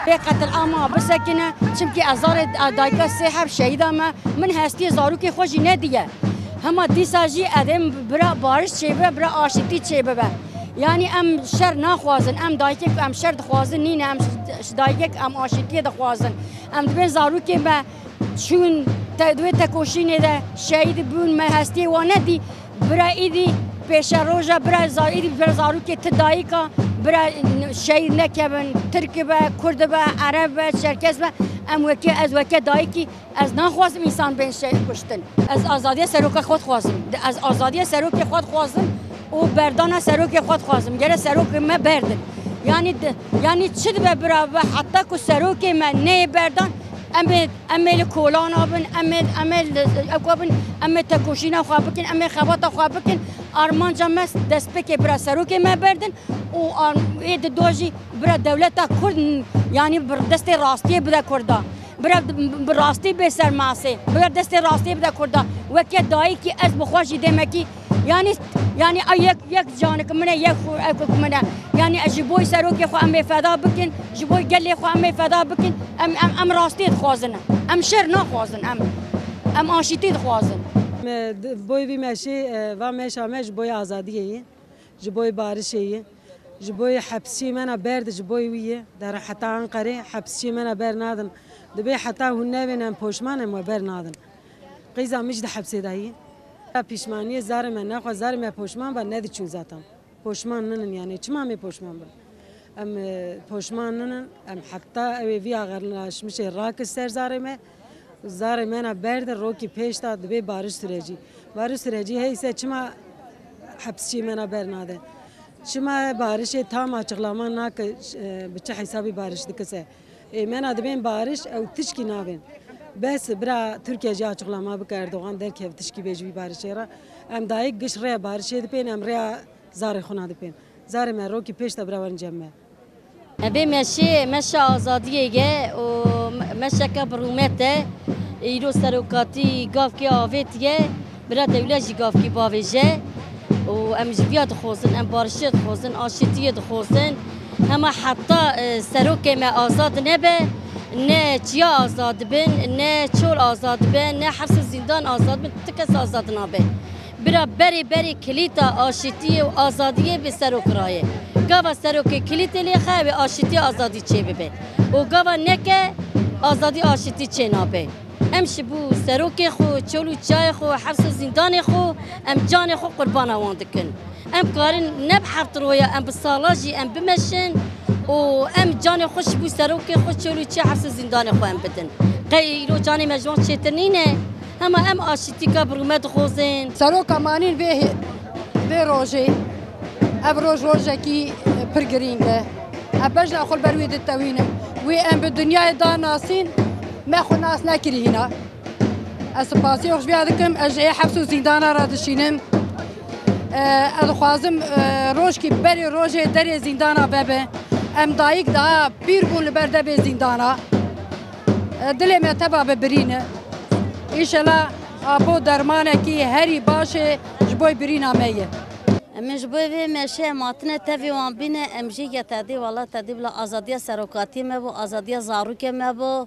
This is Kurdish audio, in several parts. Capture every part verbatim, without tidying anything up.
Bê qetilama bisekine, çimkî ez zarê dayika sê heb şehîda me, min hestiyê zarokê xwe jî nediye. Hema dîsa jî edê bira bariş çêbibe, bira aşîtî çêbibe. Yanî em şer naxwazin, em dayikek em şer dixwazin nîne, em ş-, ş-, dayikek em aşîtiyê dixwazin. Em dibên zarokê me çûn te-, di wê tekoşînê de şehîd bûn, me hestiyê wan nedî. Bira îdî pêşeroja, bira za-, îdî bira zarokê ti dayika, bira n-, şehîd nekevin, Tirk be, Kurd be, Ereb be, Çerkez be, em wekî, ez weke dayikî, ez naxwazim însan bên şehîd kuştin. Ez azadiya seroka xwe dixwazim. Ez azadiya serokê xwe dixwazim û berdana serokê xwe dixwazim. Gere serokê me berdin. Yanî di-, yanî çi dibe bira be, heta ku serokê me neyê berdan, em ê Em ê li kolana bin, em ê, em ê li, ew ka bin, em ê tekoşîna xwe bikin, em ê xebata xwe bikin. Armanca me destpêkê bira serokê me berdin û ar-, ê di do jî bira dewleta Kurd, yanî bi destê rastiyê bide Kurda. Bira bi rastî bê ser masê, bira destê rastiyê bide Kurda. Weke dayikî ez bi xwe jî demekî, yanî, yanî ew yek, yek canik min e, yek xwe, ew kuk min e. Yanî ez ji bo serokê xwe em ê feda bikin, ji bo gelê xwe em ê feda bikin. Em, em, em rastiyê dixwazin. Em şer naxwazin. Em, em aşîtî dixwazin. Me di-, boy vî meşê, e, va meşa me ji boy azadiyê ye. Ji boy barişê ye. Ji boy hepsiyê me na berd ji boy wî ye. Dere heta Anqerê hepsiyê me na ber nadin. Dibê heta hûn nevên em poşman em we ber nadin. Qîza min jî di hepsê de ye. Pîşmaniyê zarê me nexwe, zarê me poşman ba nediçûn zaten. Poşman ninin, yanî çima em ê poşman bin? Em, e, poşman ninin, em heta ew ê vî axirlaşmişê rakir ser zarê me. Zarê me na berdin, rokî pêş de dibê bariş sürecî. Bariş sürecî heyse çima hepsçî me na bernade? Çima barişê tam açıklama nake, e, bi çi hesabî bariş dikise? Ê me na dibên bariş ew tişkî nabên. Bes bira Tirkiye jî açıklama bike, Erdogan derkev tişkî bê ji vî barişê re. Em dayik giş rêya barişê dipên, em rêya zarê xwe nadipên. Zarê me rokî pêş de bira werin cem me. Vê meşê, meşa azadiyê ye û me-, meşeke bi rûmet e. Îro serokatî gavkê avêtiye, bira dewlet jî gavkî bavêje. Û em ji viya dixwazin, em barişê dixwazin, aşîtiyê dixwazin. Hema heta, e, serokê me azad nebe, ne çiya azad bin, ne çol azad be, ne hefs û zîndan azad bin, ti kes azad nabe. Bira berê berê kilîta aşîtiyê û azadiyê bi serok ra ye. Gava serokê kilîtê lê xe, wê aşîtî azadî çê bibe. Û gava neke, azadî aşîtî çê nabe. Em ji bo serokê xwe, çol û çiyayê xwe, hefs û zîndanê xwe, em canê xwe qurbana wan dikin. Em karin ne bi heft roya, em bi sala jî em bimeşin û em canê xwe ji bo serokê xwe, çol û çiya, hefs û zîndanê xwe em bidin. Qey îro canê me ji wan çêtir nîne? Hema em aşîtîka bi rûmet dixwazin. Seroka manîn vê hê-, vê rojê, ev roj rojekî, e, pir girîng e. Em bejna xwe li ber wî ditewînin. Wî em bi dinyayê da nasîn, me xwe nas nekirî hîna. Ez spasiyê xwe ji vê dikim, ez ji ê hefs û zîndana re dişînim. E, ez dixwazim, e, rojkî berê rojê derê zîndana vebe. Em dayik daha pîr bûn li ber devê zîndana. E, dilê me teva bi birîn e. Înşela apo dermanekî herî baş ê ji bo birîna me ye. Em ê ji bo vê meşê em hatine tevî wan bîne, em jî ye tedî, wala tedî bila azadiya serokatiyê me bû, azadiya zarokê me bû.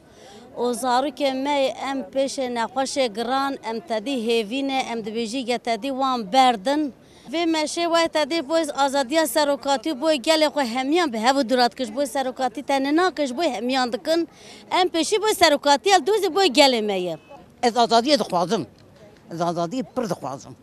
Û zarokê me yê em pêşê nexweşê giran, em tedî hêvî ne, em dibêjî ye tedî wan berdin. Vê meşê wayê te dê boy azadiya serokatî, boy gelê xwe hemiyan bi hev û dûra dike, ji boy serokatî te ne nake, ji boy hemiyan dikin. Em pêşî boy serokatî, ev dozê boy gelê me ye. Ez azadiyê dixwazim. Ez azadiyê pir dixwazim.